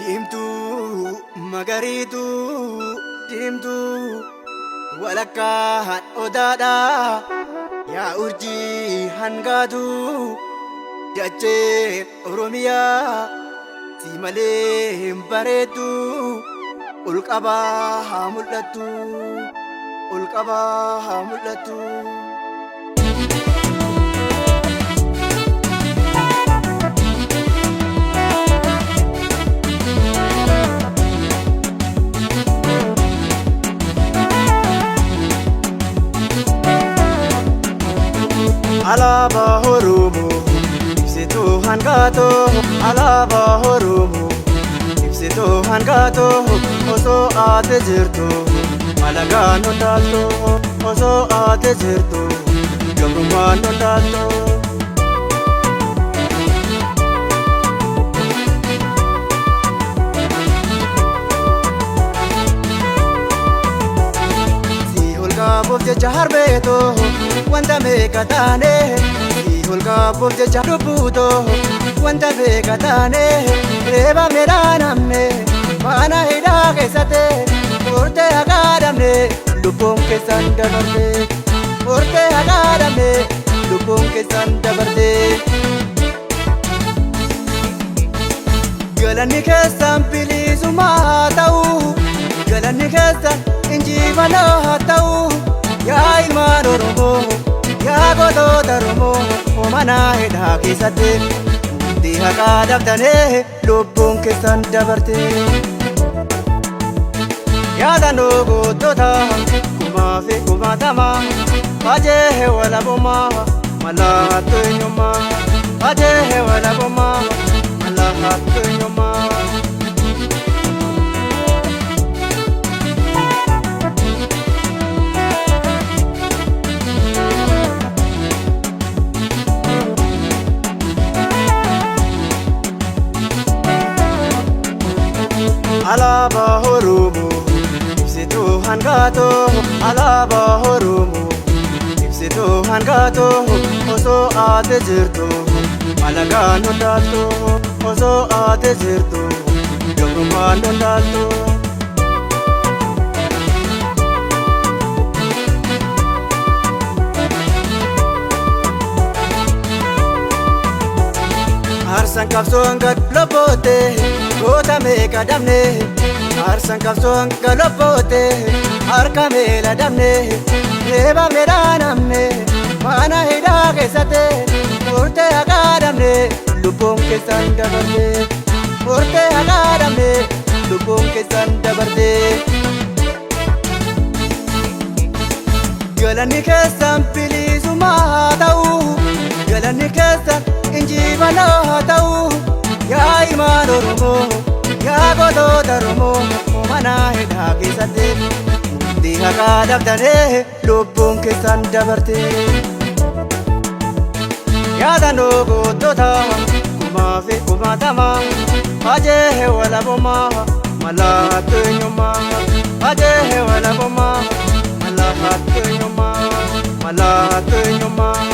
Diimtuu magariituu diimtuu walakkaan odaadhaa yaa urjii hangaatuu dachee Oromiyaa si malee hin bareeddu ol qabaa haa mul'attu ol qabaa haa mul'attu. Alaabaa Oromoo ibsituu hangaatoo, alaabaa Oromoo ibsituu hangaatoo, osoo ate jirtu alagaan nu dhaaltu, osoo ate jirtu gabrummaan nu dhaaltu. Si ol qabuuf jecha harbeetoo wanta meeqa taane, si ol qabuuf jecha lubbuutoo wanta meeqa taane, reebamne dhaanamne mana hidhaa keessatti murtee haqaadhamne lubbuun keessan dabarte, murtee haqaadhamne lubbuun keessan dabarte. Galanni keessan bilisummaa haa ta'u, galanni keessan injifannoo haa ta'u, yaa ilmaan Oromoo, yaa gootota Oromoo, mana hidhaa keessatti murtii haqaa dhabdanee lubbuun keessan dabarte. Yaadannoo gootota kumaa fi kumaatama fajee walabummaa mallattoo eenyummaa, fajee walabummaa mallattoo eenyummaa. Alaabaa Oromoo ibsituu hangaatoo, alaabaa Oromoo ibsituu hangaatoo, osoo ate jirtu alagaan nu dhaaltu, osoo ate jirtu gabrummaan nu dhaaltu. Aarsan qabsoon gad lobboote goota meeqa dhabne, aarsan qabsoon gad lobboote harka meela dhabne, reebamne dhaanamne mana hidhaa keessatti murtee haqaa dhabne lubbuun keessan dabarte, murtee haqaa dhabne lubbuun keessan dabarte. Galanni keessan bilisummaa haa ta'u, galanni keessan injifannoo haa ta'u, yaa ilmaan Oromoo, yaa gootota Oromoo, mana hidhaa keessatti murtii haqaa dhabdanee lubbuun keessan dabarte. Yaadannoo gootota kumaa fi kumaatama fajee walabummaa mallattoo eenyummaa, fajee walabummaa mallattoo eenyummaa, mallattoo eenyummaa.